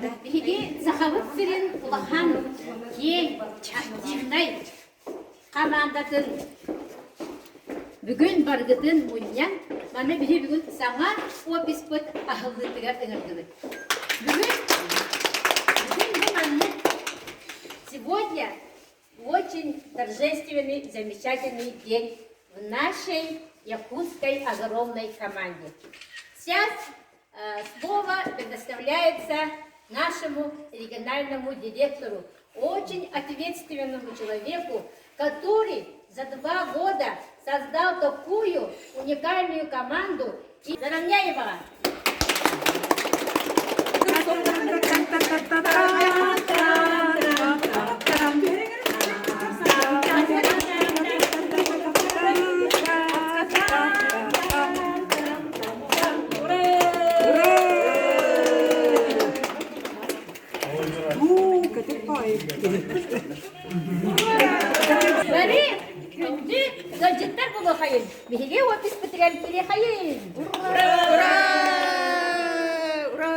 Биһиги Сахабыт сирин улахан, киэҥ, активнай хамаандатын бүгүн барыгытын мунньан, манна биһи бүгүн саҥа офиспыт аһыллыытыгар ыҥырдыбыт. Бүгүн, бүгүн бу маннык сегодня очень торжественный, замечательный день в нашей якутской огромной команде. Сейчас Слово предоставляется нашему региональному директору, очень ответственному человеку, который за 2 года создал такую уникальную команду. И Заровняева. Бары күндү ыалдьыттар буолуохайын, биһиги офиспытыгар кириэхэйин! Ура! Ура!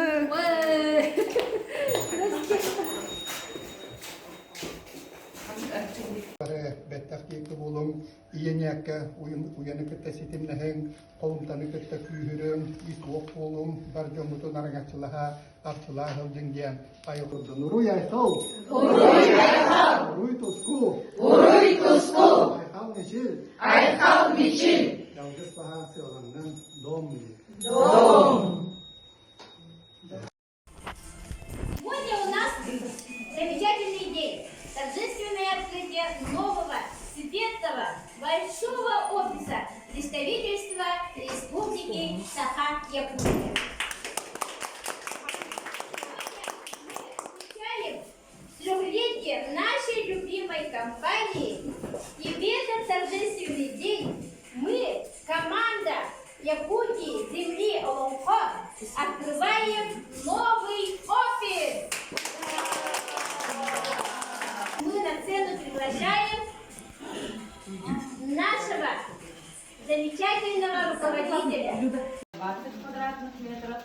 Бэттэх диэки буолуҥ, ийэ-ньээккэ уйаны кытта ситимнэһиҥ, холумтаны кытта күүһүрүҥ, ис-уох буолуҥ, бар дьоҥҥутун араҥаччылаһа, арчылаа сылдьыҥ диэн айылҕырдын. Уруй айхал! Уруй айхал! Уруй туску! Уруй туску! Айхал мичил! Айхал мичил! Ялгыс баһаа сыаланнын, дом мили! Дом! Сегодня у нас замечательный день. Торжественное открытие нового, светлого, большого офиса представительства Республики Саха-Якутия. Отмечаем трехлетие нашей любимой компании. И в этот торжественный день мы, команда Якутии, земли Олонхо, открываем новый офис! Мы на сцену приглашаем нашего замечательного руководителя. 20 квадратных метров.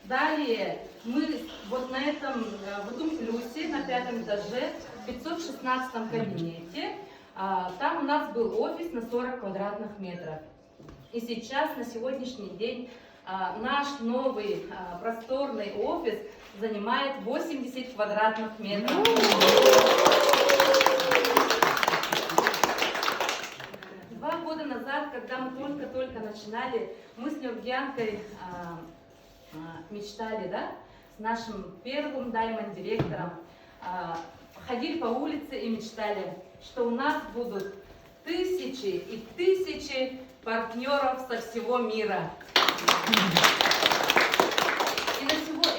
Далее мы вот на этом, в этом плюсе, на пятом этаже, в 516 кабинете, там у нас был офис на 40 квадратных метров. И сейчас, на сегодняшний день, наш новый просторный офис занимает 80 квадратных метров. 2 года назад, когда мы только-только начинали, мы с Нюргианкой мечтали, да, с нашим первым даймонд-директором, ходили по улице и мечтали, что у нас будут тысячи и тысячи партнеров со всего мира.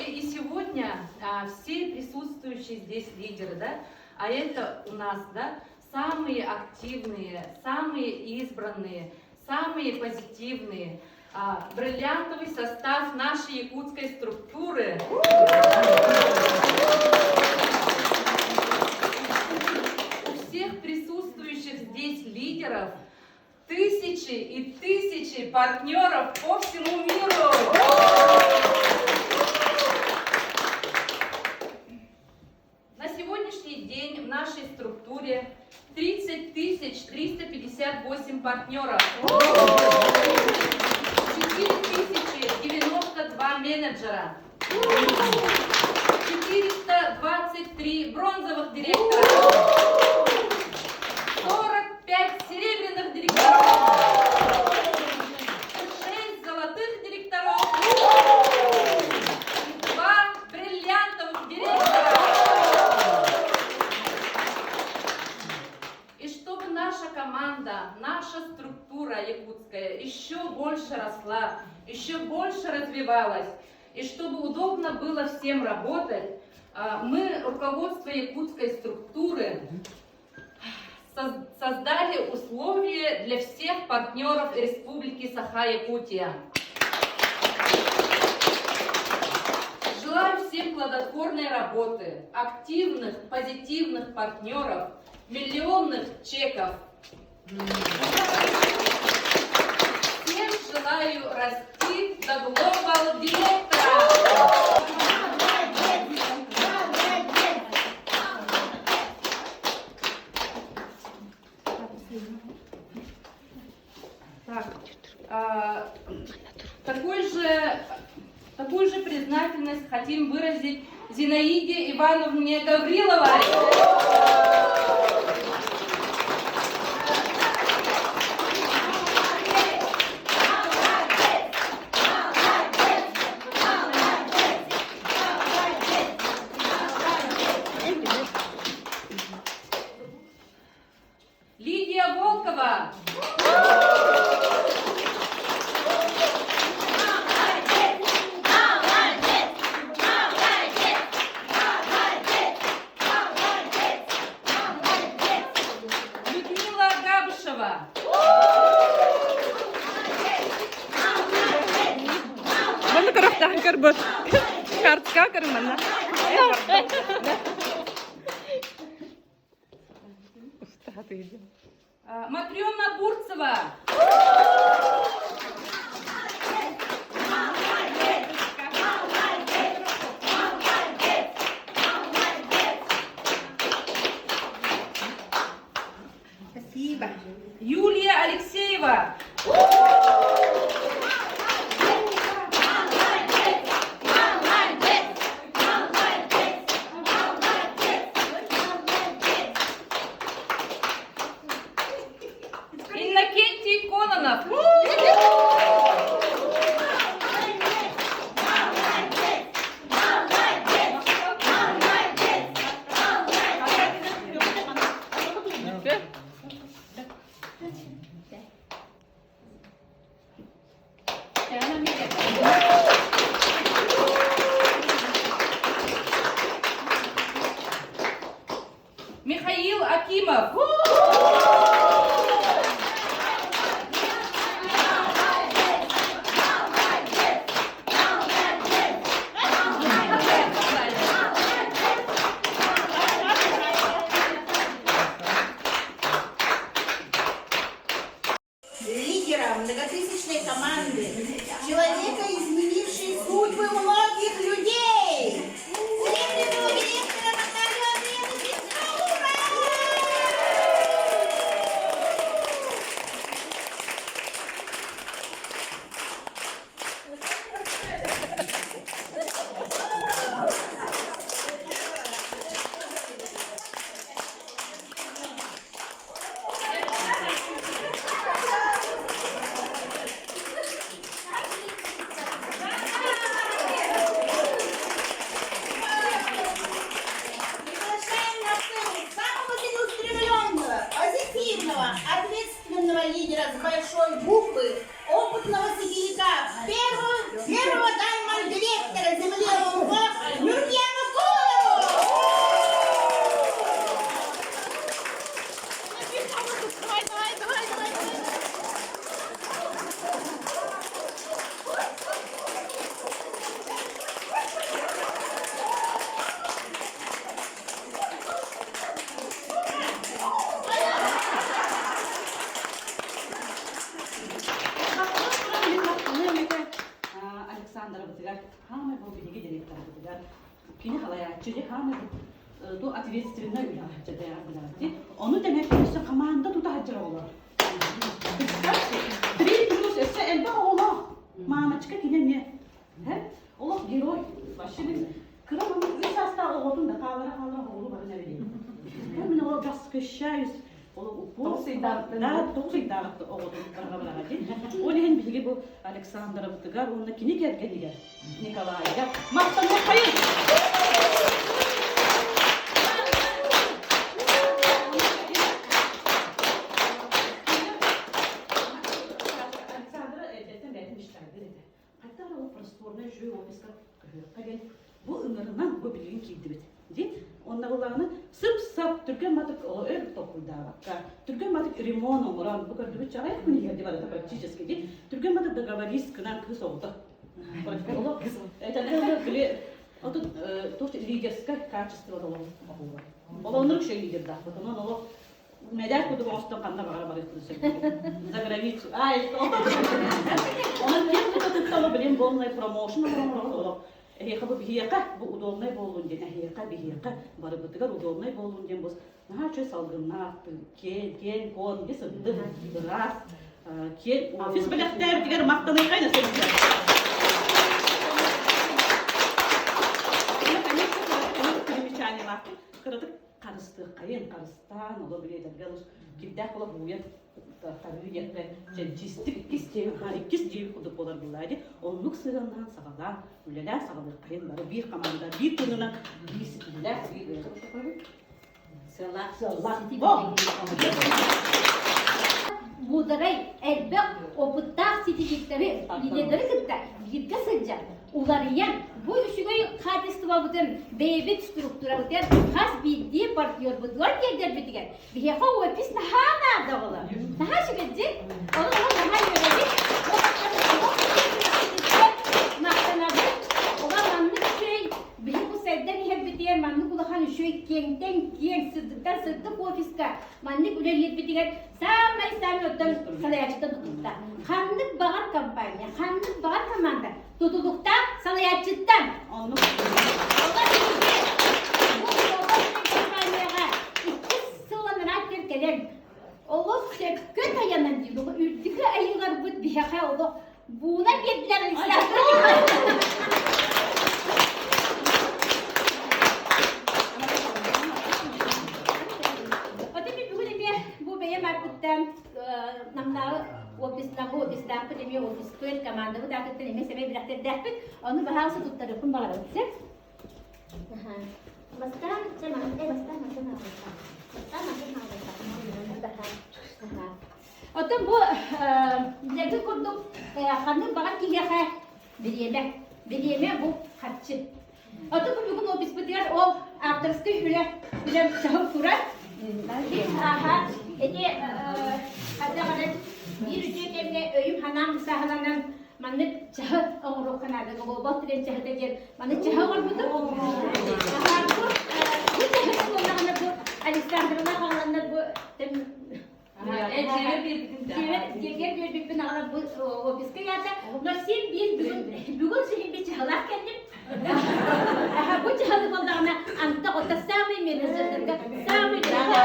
И сегодня все присутствующие здесь лидеры, да, а это у нас, да, самые активные, самые избранные, самые позитивные, бриллиантовый состав нашей якутской структуры. У всех присутствующих здесь лидеров тысячи и тысячи партнеров по всему миру. На сегодняшний день в нашей структуре 30 358 партнеров. 4092 менеджера. 423 бронзовых директора. 45 серебряных директоров. 6 золотых директоров. И 2 бриллиантовых директора. И чтобы наша команда, наша структура якутская еще больше росла, еще больше развивалась, и чтобы удобно было всем работать, мы, руководство якутской структуры, создали условия для всех партнеров Республики Саха-Якутия. Желаю всем плодотворной работы, активных, позитивных партнеров, миллионных чеков. Всем желаю расти до глобал директора. хотим выразить Зинаиде Ивановне Гавриловой. Лидия Волкова. Людмила Габышева. Манна көрөхтаһын көрбөт. Картка көрүмэнна. Матрена Бурцева. Спасибо. Юлия Алексеева. Иннокентий Кононов. Михаил Акимов. Лидера многотысячной команды, человека, изменившей судьбы многих людей, серебряного директора Наталью Андреевну Ура! Приглашаем на сцену самого целеустремленного, позитивного, ответственного лидера с большой буквы, опытного сибиряка, первого, первого директора земли Лунго Нурьяну Конову! Давай, давай, давай, давай. Александровытыгар хаамай бу биһиги директорбытыгар кини халайааччы дьэ хаамай бу ответственнай үлэҕэ дьэ ону тэҥэ өссө команда тута сылдьар оҕолор представьте три плюс өссө элбэх оҕолоох мамочка кини эмиэ олох герой вообще кыра үс саастаах оҕотун да хаалара хаалара оҕолу баран эбит мен оҕо восхищаюсь Тоҕус ыйдааҕыт оҕотун барҕа дии. Ол иһин биһиги бу Александровытыгар уонна кини кэргэнигэр Николайга махтаныаххайын! Александра эрдэттэн бэйэтин мечтайдыр этэ. Хайдах эрэ ол просторнай үчүгэй офиска көһүөххэ диэн бу ыҥырынан бу билигин киирдибит. Дии. Онно былааны сып-сап түргэн матык өр толкуйдаабакка, түргэн матык ремонт оҥорон, бу көрдүбүт чаҕайах күн иһэрди барыта практически дии. Түргэн матык договорись гынан кыыс оҕото. Олох это били отут туох лидерское качество олох оҕолор. Олоннук шей лидердаахпыт. Онон олох Мэдээк курдук оҥостон ханна баҕара барыахпын сөп. За границу. Ай, Онон ким тутатыттала билин полный промоушен оҥорон олох эһиэхэ бу биһиэхэ бу удобнай буоллун диэн эһиэхэ биһиэхэ барыбытыгар удобнай буоллун диэн бу наһаа үчүгэй салгыннаах киэн киэн куон ди сырдык ыраас киэн офис бэлэхтээбитигэр махтаныаххай на ылыаххайын, харыстаан, оло билиэтэргэ олус кирдээх буола бууйан тарыы диэххэ чэнчистик иккис дьиэ иккис дьиэ курдук буолар буоллаа дии. Оннук сыһыаннаан саҕалаан, үлэлээн саҕалыаххайын бары биир команда, биир тыынынан, биир ситимнээх, биир Сыалаах. Сыаллаах. Муударай, элбэх опыттаах ситиһииктэри, лидердэри кытта бииргэ сылдьан, уларыйан, бу үчүгэй хаачыстыбабытын бэйэбит структурабытыгар хас биирдии партнербутугар тиэрдэрбитигэр биһиэхэ офис наһаа наада оҕолор. Наһаа үчүгэйдик. Ону наһаа үөрэбит. Махтанабыт. Оҕо маннык үчүгэй Биһи бу сайдан иһэрбитигэр маннык улахан үчүгэй киэҥтэн киэҥ, сырдыктан сырдык офиска маннык үлэлиирбитигэр саамай-саамай оттон салайааччыта тутулуктаах. Ханнык баҕар компания, ханнык баҕар команда тутулуктаах салайааччыттан. Оннук. Оҕо биһиги бу глобал компанияҕа иккис сыл анараа кэр кэлэн олох сөпкө тайанан диир үрдүкү айыыларбыт биһиэхэ олох Бууна биэрдилэр Александр. Ота би бүгүн эмиэ бу бэйэм ааппыттан намнааҕы офистааҕы офистаахпыт эмиэ офиспыт, командабыт аатыттан эмиэ сэмэй бэлэхтэрдээхпит. Ону баһаалыста туттарыахпын баҕарабын. Сөп? Бастаан, чэ, бастаан, бастаан, бастаан, бастаан, Оттон бу билэргит курдук ханнык баҕар киһиэхэ бириэмэ. Бириэмэ бу харчы. Оттон бу бүгүн офиспытыгар ол авторскай үлэ үлэм чаһым турар. Аха, ити хайдах эрэ биир үтүө кэмҥэ өйүм-санаам сааһыланан маннык чаһы оҥоруохха наада. Глобал тренд чаһыта диэн маннык чаһы оҥорбутум. Аха, бу бу чаһы буоллаҕына бу Александровна аҕаланнар бу Дьиэгэр биэрбиппин аҕалан бу офиска ыйаата. Но син биир бүгүн бүгүн сиһин чаһылаах кэллим. Бу чаһылы буоллаҕына антах ото самый менеджердарга самый самый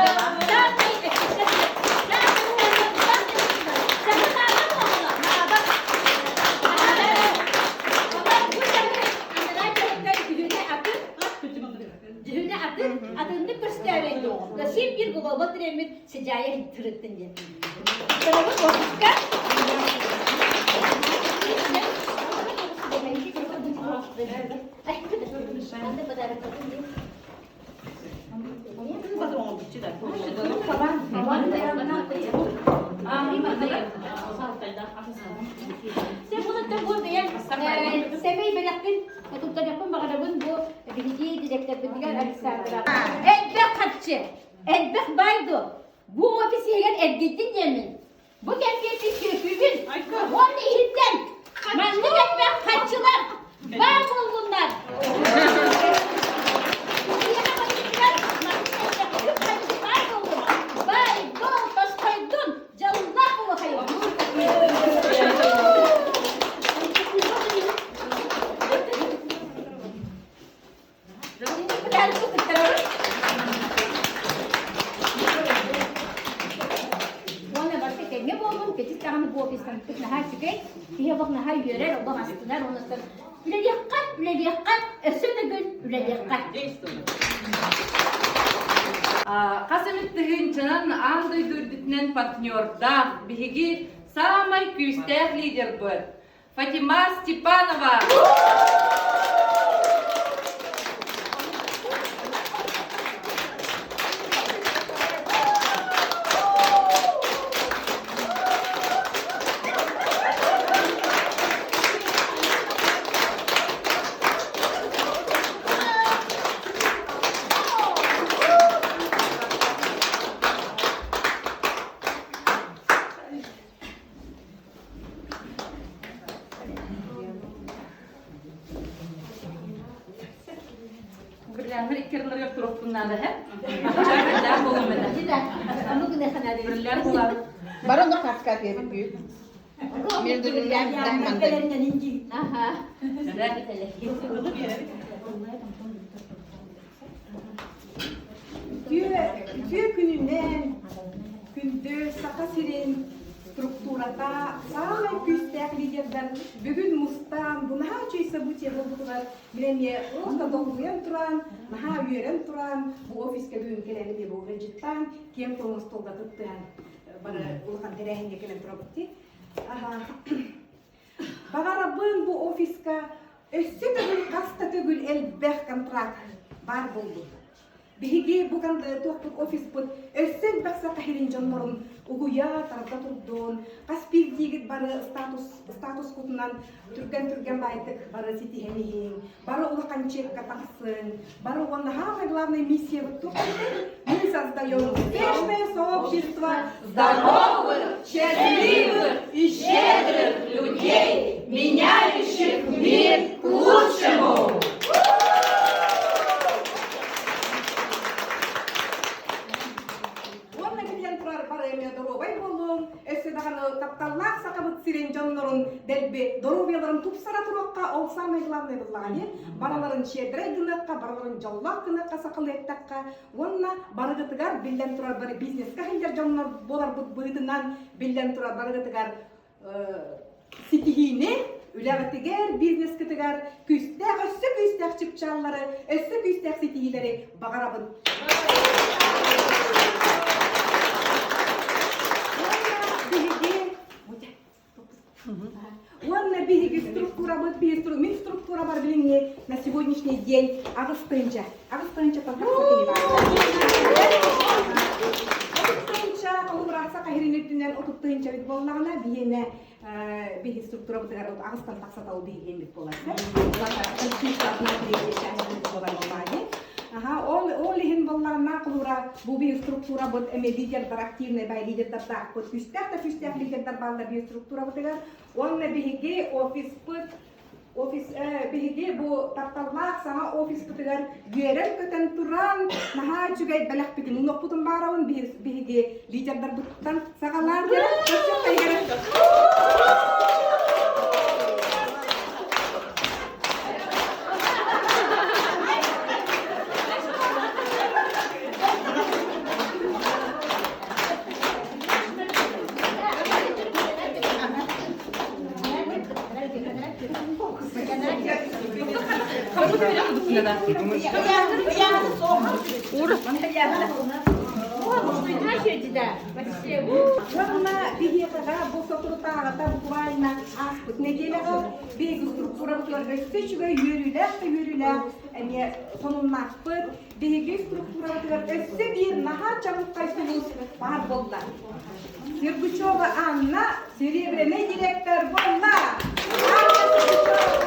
Дьүһүнэ атын, атыннык көстөөрөй дуо? Син биир глобал тиреммит сыдьаайа тырыттын диэн. Дорогой офиска Сэмэй бэлэхпин туттарыахпын баҕарабын бу биһиги дириэктэрбитигэр Александра. Элбэх харчы, элбэх баай дуо? Бу офис иһигэр эргийдин диэммин. Бу кэмпиэппин сүөкүүбүн. Уонна иһиттэн маннык элбэх харчылар баар буоллуннар. Биһиэхэ барытыгар маннык элбэх үп-харчы баар буоллун. Баай, дол, тосхойдун, дьоллоох буолуохайын. Уонна барыта тэҥҥэ буоллун, кэчис даҕаны бу офистаммыт наһаа үчүгэй, киһи олох наһаа үөрэр, олох астынар, онон үлэлиэххэ, үлэлиэххэ, өссө төгүл үлэлиэххэ. Хас эмит тыһыынчанан аан дойду үрдүтүнэн партнердаах биһиги саамай күүстээх лидербыт Фатима Степанова! Бирилээннэр иккерлэригэр туруохпун наада һэ. Бирилээн буолуом этэ. Бирилээн буолаабыт. Баран да хаска биэрбит. Үтүө күнүнэн, күндү Саха сирин. структурата саамай күүстээх лидердар бүгүн мустан бу наһаа үчүгэй событие буолбутугар мин эмиэ олус долгуйан туран, наһаа үөрэн туран бу офиска бүгүн кэлэн эмиэ бу ыалдьыттаан киэҥ куоҥ остуолга кыттыһан бары улахан тэрээһиҥҥэ кэлэн турабыт дии. Баҕарабын бу офиска өссө төгүл хас да төгүл элбэх контракт баар буоллун. Биһиги бу туохпут офиспыт өссө элбэх саха сирин дьоннорун угуйа тарда турдун, хас биирдиигит бары статус статускутунан түргэн-түргэн баайдык бары ситиһэн иһиҥ, бары улахан чекка тахсыҥ, бары уонна самая главная миссиябыт туох Мы создаем успешное сообщество здоровых, счастливых и щедрых людей, меняющих мир к лучшему! Уонна биллэн турар бары эмиэ доруобай буолуҥ, өссө даҕаны тапталлаах сахабыт сирин дьоннорун дэлби доруобуйаларын тупсара туруохха, ол самое главное буоллаҕа барыларын щедрэй гыныахха, барыларын дьоллоох гыныахха сахалыы эттэххэ уонна барыгытыгар биллэн турар бары бизнеска сылдьар дьоннор буоларбыт быһыытынан биллэн турар барыгытыгар ситиһиини үлэҕитигэр, бизнескытыгар күүстээх, өссө күүстээх чыпчааллары, өссө күүстээх ситиһиилэри баҕарабын. Уонна биһиги структурабыт, биһи мин структурабар билиҥҥи на сегодняшний день 8 тыһыынча. 8 тыһыынча тахса баар. 30 тыһыынча холобураахса хаһырын үрдүнэн 30 тыһыынча эбит буоллаҕына, биһиэнэ биһи структурабытыгар аҕыстан тахса тал биһиги буолар. Аха, ол ол иһин буоллаҕына холобура бу биир структурабыт эмиэ лидердар активный бай лидердардаахпыт күүстээх да күүстээх лидердар бааллар биир структурабытыгар. Уонна биһиги офиспыт офис биһиги бу тапталлаах саҥа офиспытыгар үөрэн-көтөн туран наһаа үчүгэй бэлэхпитин уҥуохпутун баарабын биһиги лидердарбыттан саҕалаан көрсүөххэ. Уонна биһиэхэҕэ бу соторутааҕыта буквально ааспыт нэдиэлэҕэ биһиги структурабытыгар өссө үчүгэй үөрүүлээх да үөрүүлээх эмиэ сонуннаахпыт. Биһиги структурабытыгар өссө биир наһаа чаҕылхай сулус баар буолла. Сергучева Анна серебряный директор буолла. Анна Сергучева.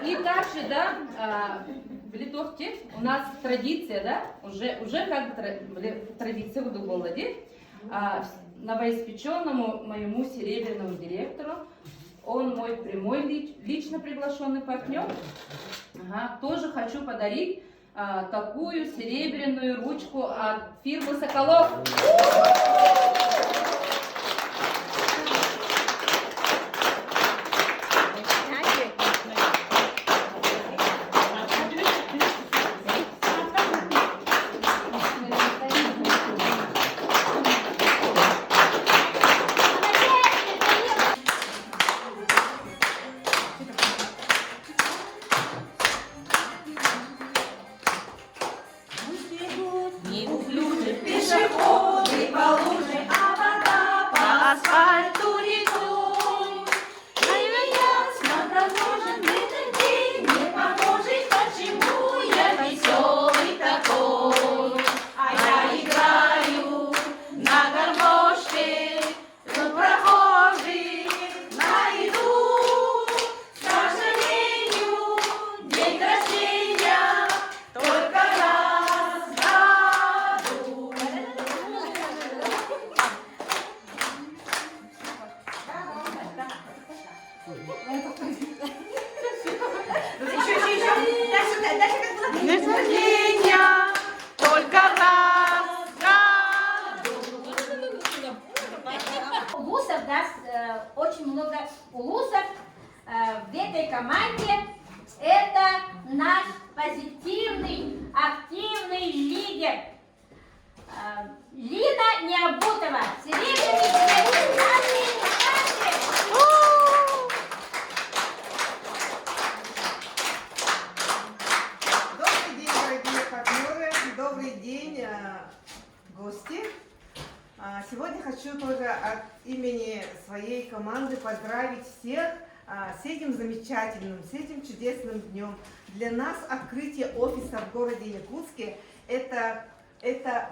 И также, да, в Литовке у нас традиция, да, уже как бы традиция в городе, новоиспеченному моему серебряному директору, он мой прямой лично приглашенный партнер, ага, тоже хочу подарить такую серебряную ручку от фирмы Соколов. Пусть бегут неуклюже пешеходы по луже, а позитивный, активный лидер Лина Необутова. Серебряный билет нашей команды. Добрый день, дорогие партнеры, добрый день, гости. Сегодня хочу тоже от имени своей команды поздравить всех с этим замечательным, с этим чудесным днем. Для нас открытие офиса в городе Якутске – это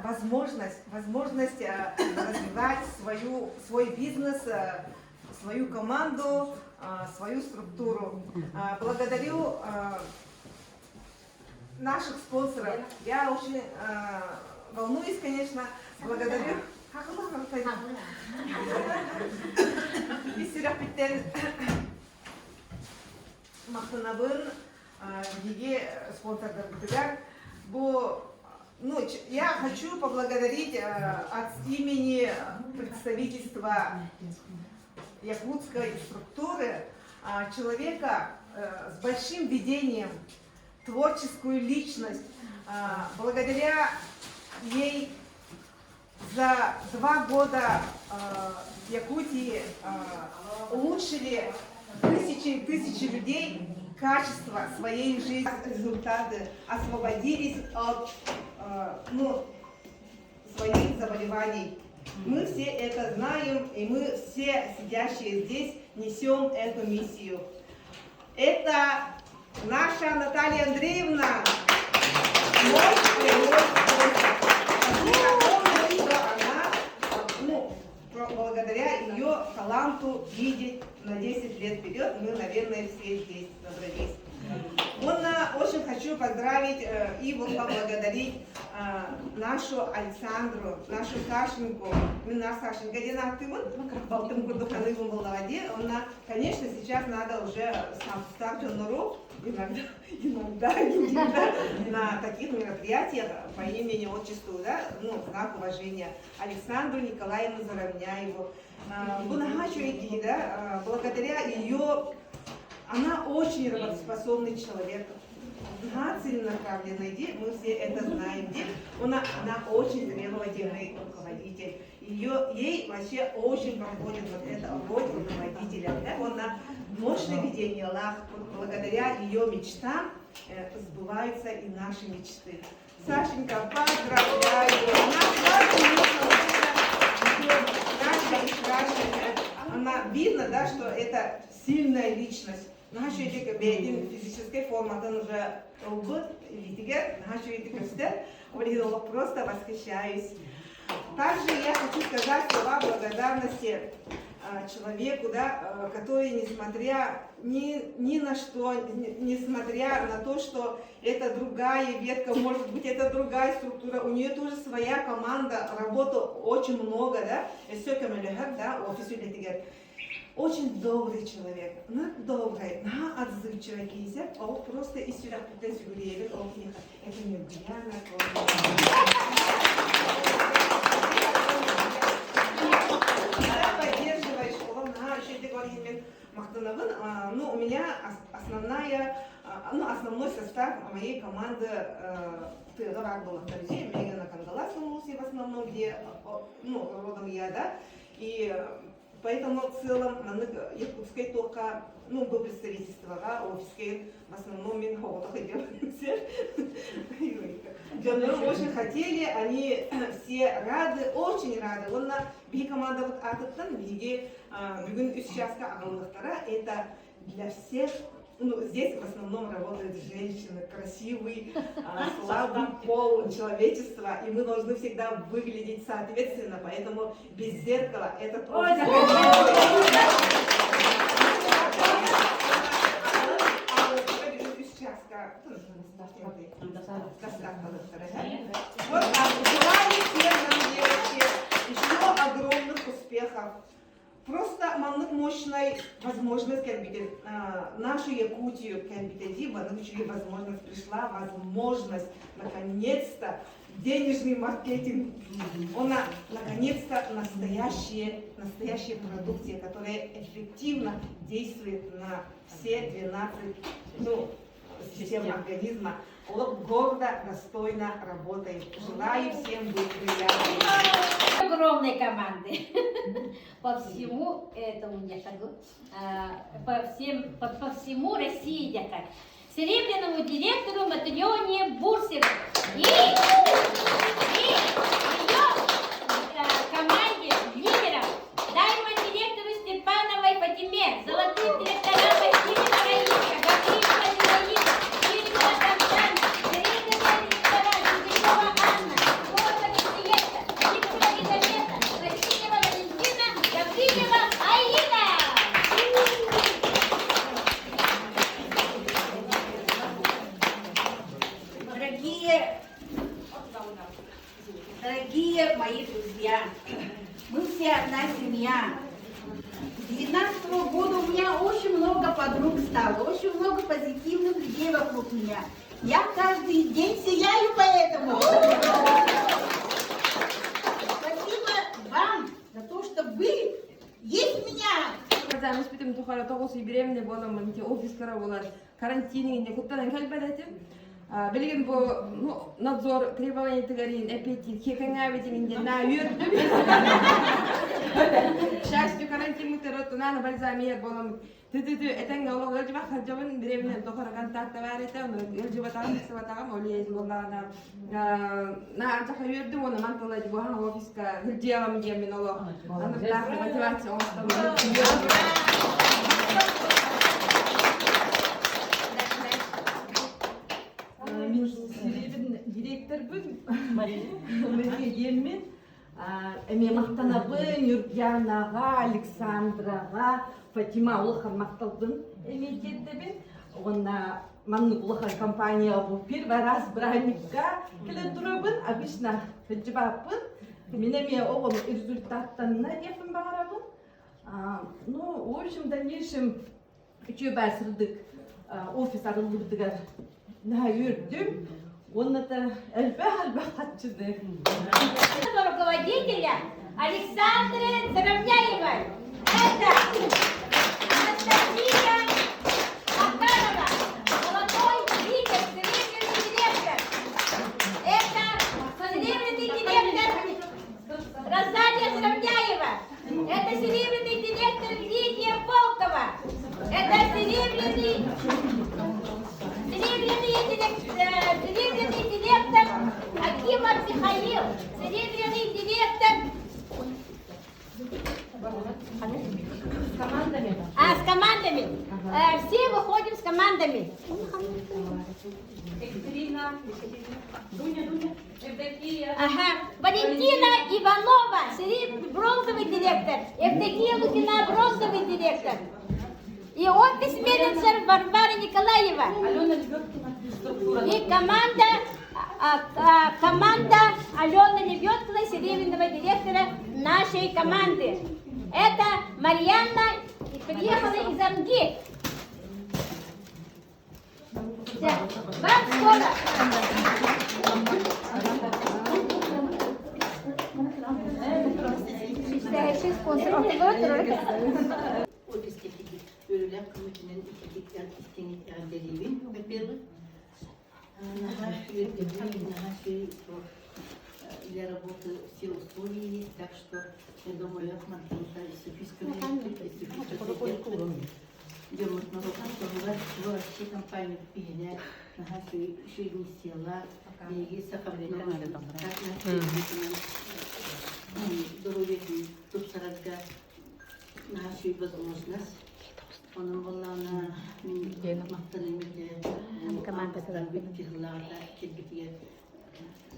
возможность развивать свой бизнес, свою команду, свою структуру. Благодарю наших спонсоров. Я очень волнуюсь, конечно. Благодарю. Ис сүрэхпиттэн махтанабын биһиги спонсордарбытыгар. Бу ну, я хочу поблагодарить от имени представительства якутской структуры человека с большим видением, творческую личность. Благодаря ей за 2 года Якутии улучшили тысячи и тысячи людей качество своей жизни, результаты, освободились от ну, своих заболеваний. Мы все это знаем, и мы все, сидящие здесь, несем эту миссию. Это наша Наталья Андреевна, мой прямой спонсор. Спасибо огромное, что она, ну, благодаря ее таланту видеть на 10 лет вперед, мы, наверное, все здесь собрались. Уонна очень хочу поздравить и вот поблагодарить нашу Александру, нашу Сашеньку, Мина Сашенька, диэн ааттыыбын, балтым курдук саныыбын буоллаҕа дии. Уонна, конечно, сейчас надо уже статустаах дьоннору иногда, иногда, иногда на таких мероприятиях по имени, отчеству, да, ну, знак уважения Александру Николаевну Заровняеву. Бу наһаа үчүгэй да, благодаря ее, она очень работоспособный человек, целенаправленный, дии, мы все это знаем, дии. Она очень требовательный руководитель. Ей вообще очень подходит вот эта роль руководителя. Да? Она мощное видение лах, благодаря ее мечтам сбываются и наши мечты. Сашенька, поздравляю! Она краше и краше. Она видно, да, что это сильная личность. Наһаа үчүгэйдик бэйэтин физической форматын уже ылбыт, илиитигэр, наһаа үчүгэйдик көстөр. Просто восхищаюсь. Также я хочу сказать слова благодарности человеку, да, который, несмотря ни на что, несмотря на то, что это другая ветка, может быть, это другая структура, у нее тоже своя команда, работы очень много, да, все да, офис үлэтигэр. Очень добрый человек, на добрый, на отзывчивый киһи, ол просто ис сүрэхпиттэн сүгүрүйэбит, ол киһиэхэ это Нюргуяна. Когда поддерживаешь, ол наһаа үчүгэйдик ол иһин махтанабын. Ну, у меня основная, ну, основной состав моей команды тыаҕа баар буоллахтар Мегана Кангалас в основном, где, ну, родом я, да, и поэтому в целом маннык Якутскай туохха, ну, был представительствоҕа, офиска в основном мин соҕотох все. Дьоннорум очень хотели, они все рады, очень рады. Уонна биһиги командабыт аатыттан биһиги бүгүн үс чааска аҕаллахтара. Это для всех, ну, здесь в основном работают женщины, красивый, слабый пол человечества, и мы должны всегда выглядеть соответственно, поэтому без зеркала этот офис. Үс чааска вот, желаю всем нам, девочки, еще огромных успехов. Просто маннык мощной возможность кэлбитэ, нашу Якутию кэлбитэ дии, маннык возможность пришла, возможность, наконец-то, денежный маркетинг. Он наконец-то настоящая продукция, которая эффективно действует на все 12, ну, систем организма. Олох гордо, достойно работает. Желаю всем быть бриллиантами. Огромной команды. По всему этому по, всем, по, по всему России как. Серебряному директору Матрёне Бурсевой и, и ее команде лидеров Даймон директору Степановой Фатиме, золотым директорам Василия Раиса, Гаврилова Зинаида, Кирилла Тамтан, серебряная директора Чудакова Анна, Котова Елизавета, Виктора Елизавета, Васильева Валентина, Гаврилева Аина. Дорогие, дорогие мои друзья, мы все одна семья. С 19 года у меня очень много подруг стало, очень много позитивных людей вокруг меня. Я каждый день сияю поэтому. Спасибо вам за то, что вы есть меня. Замуж бүтүм тухары тоҕус ый беременна буоламмын ити офистара буолар карантин иҥинне куттанан кэлбэт этим. Билигин бу ну, надзор требованиятыгар иин эпиэтиир киэкэҥҥээбитин диэн наа үөрдүм. К счастью, карантиммытыгар оттунаан бальзамия буоламмыт Ты-ты-ты, этэҥҥэ олох ыалдьыбат сылдьабын, беременна тухары контакта баар этэ, ону ыалдьыбатаҕым, ыксыбатаҕым, ол иһин буоллаҕына наардьаха үөрдүм уонна ман тыла буһан офиска сылдьыаҕым диэммин олох анырдаах мотивация оҥостоммун. Мин сирибин директорбын Мария диэммин Эмиэ махтанабын Нюргянаҕа, Александраҕа, Фатима улахан махталбын эмиэ тиэрдэбин. Уонна маннык улахан компанияҕа бу первый раз бырааһынньыкка кэлэн турабын. Обычно сылдьыбаппын. Мин эмиэ оҕом результаттанна диэхпин баҕарабын. Ну, в общем, в дальнейшем үчүгэй баар сырдык офис арыллыбытыгар наһаа үөрдүм уонна да элбэх-элбэх харчыны. Руководителя Александры Заровняевой. Это Анастасия Макарова, молодой лидер, серебряный директор. Это серебряный директор Розалия Заровняева. Это серебряный директор Лидия Волкова. Это серебряный, серебряный, серебряный директор Акимов Михаил. Серебряный директор С командами? А, с командами. Все выходим с командами. Екатерина, Дуня, Дуня, Евдокия. Ага. Валентина Иванова, бронзовый директор. Евдокия Лукина, бронзовый директор. И офис-менеджер Варвара Николаева. Алена Лебедкина, структура. И команда, команда Алены Лебедкиной, серебряного директора нашей команды. Это Марьяна, приехала из Амги. Вам слово. Спонсор. Офиска үөрүүлээх көмөтүнэн ититик истиҥ эҕэрдэлиибин. Во-первых, наһаа үөрдэбин, наһаа для работы все условия есть, так что я думаю, Дьоммут норуотун туһугар вообще компания биһинэ наһаа үчүгэй миссиялаах биһиги сахабыт доруобуйатын тупсарарга наһаа үчүгэй возможность. Онон буоллаҕына мин махтаным киһилааҕыта кэлбитигэр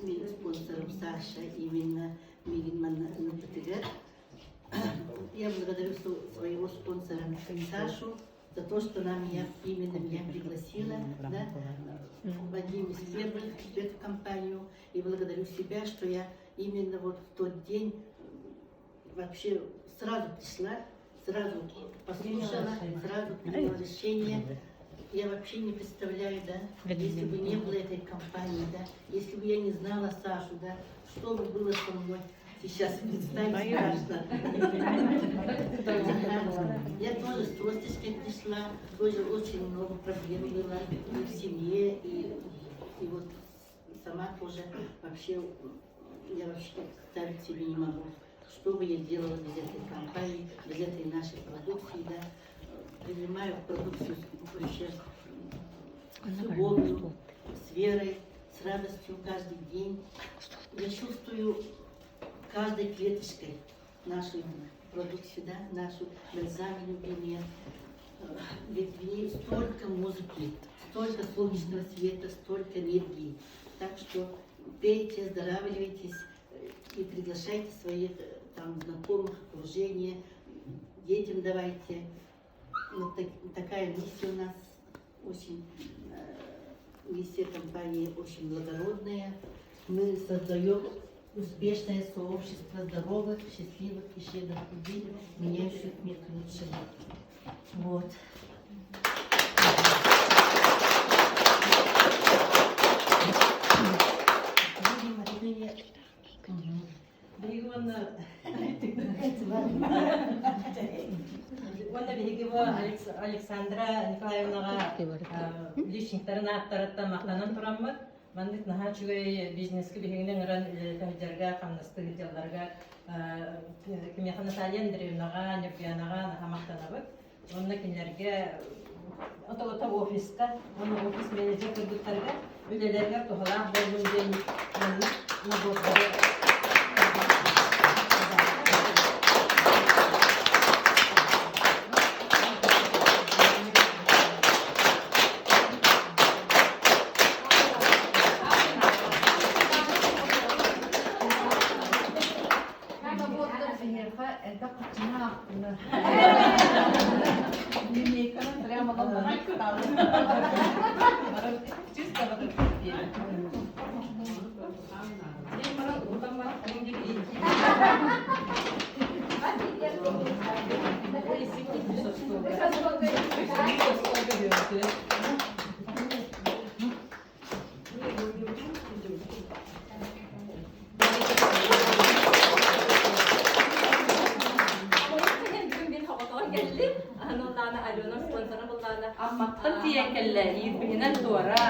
мин спонсорым Саша именно миигин манна ыҥырбытыгар Я благодарю своего спонсора Сашу за то, что она меня, именно меня пригласила, да, в одним из первых в эту компанию. И благодарю себя, что я именно вот в тот день вообще сразу пришла, сразу послушала, сразу приняла решение. Я вообще не представляю, да, если бы не было этой компании, да, если бы я не знала Сашу, да, что бы было со мной. Сейчас представить страшно. Я тоже с тросточкой пришла, тоже очень много проблем было и в семье, и И вот сама тоже вообще, я вообще представить себе не могу, что бы я делала без этой компании, без этой нашей продукции, да. Принимаю продукцию вообще с любовью, с верой, с радостью каждый день. Я чувствую каждой клеточкой нашу продукцию, да, нашу бальзамы любимые. Ведь в ней столько музыки, столько солнечного света, столько энергии. Так что пейте, оздоравливайтесь и приглашайте своих там знакомых, окружение, детям давайте. Вот так, такая миссия у нас очень, миссия компании очень благородная. Мы создаем успешное сообщество здоровых, счастливых и щедрых людей, меняющих мир к лучшему. Вот. Будем отныне... Биһиги уонна уонна биһиги бу Александра Николаевнаҕа личниктарын ааттарыттан махтанан тураммыт, маннык наһаа үчүгэй бизнески биһигини ыҥыран үлэлэтэ сылдьарга, хамнастыы сылдьалларга кимиэхэ Наталья Андреевнаҕа, Ньургуянаҕа наһаа махтанабыт. Уонна кинилэргэ ото офиска уонна офис менеджер кыргыттарга үлэлэригэр туһалаах буоллун диэн маннык набордары Биһиэхэ элбэх хаччына аахтылар. Линейканан прямо Чисто вот Амматтан тиийэн кэллэ, иирбиһинэн туора.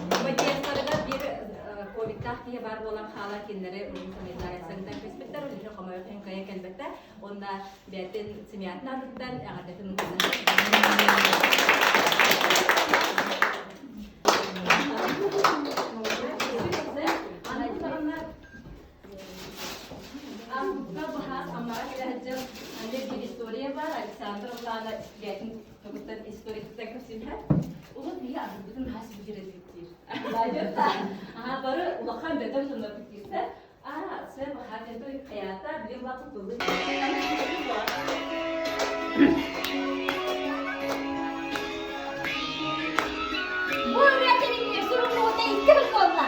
Подъездтарыгар биир ковидтаах киһи баар буолан хаалан кинилэри санитариясыттан көспүттэр, үлэһит хомойуох иһин кыайан кэлбэттэр. Уонна бэйэтин семьятын аатыттан эҕэрдэтин История бар, Александр Улана бэйэтин тугуттан историктан көсүнһэ. Улут биһи арбытын хас биир эдиктир. Аха бары улахан бөдөҥ соннорбут киирсэ. Аа, сен хакетой хаята билим лапы тылы. Бу ырыа суруллубута икки сыл буолла.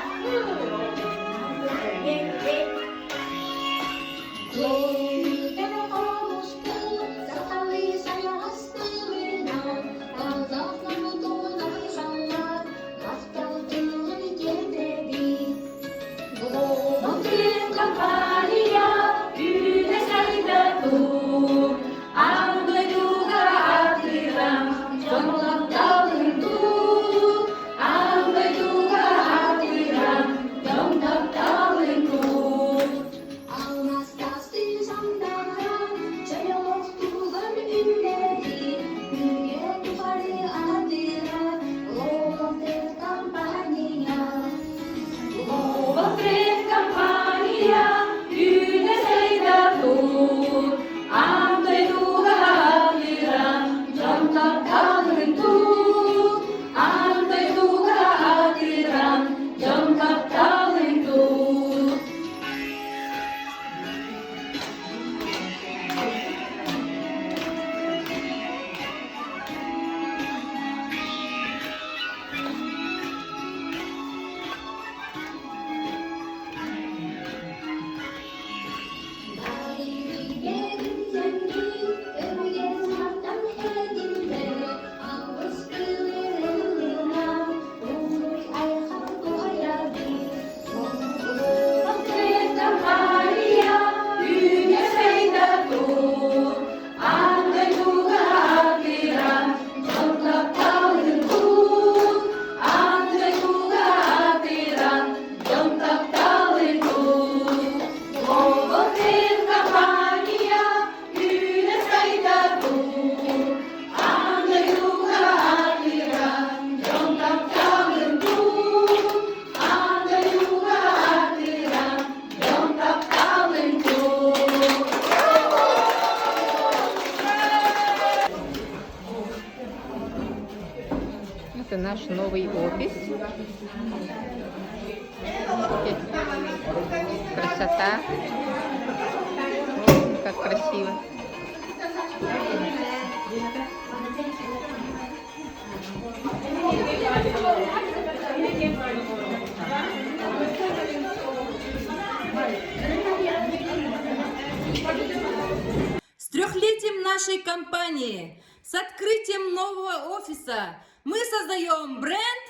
наш новый офис. Красота. Как красиво. С трехлетием нашей компании, с открытием нового офиса мы создаем бренд.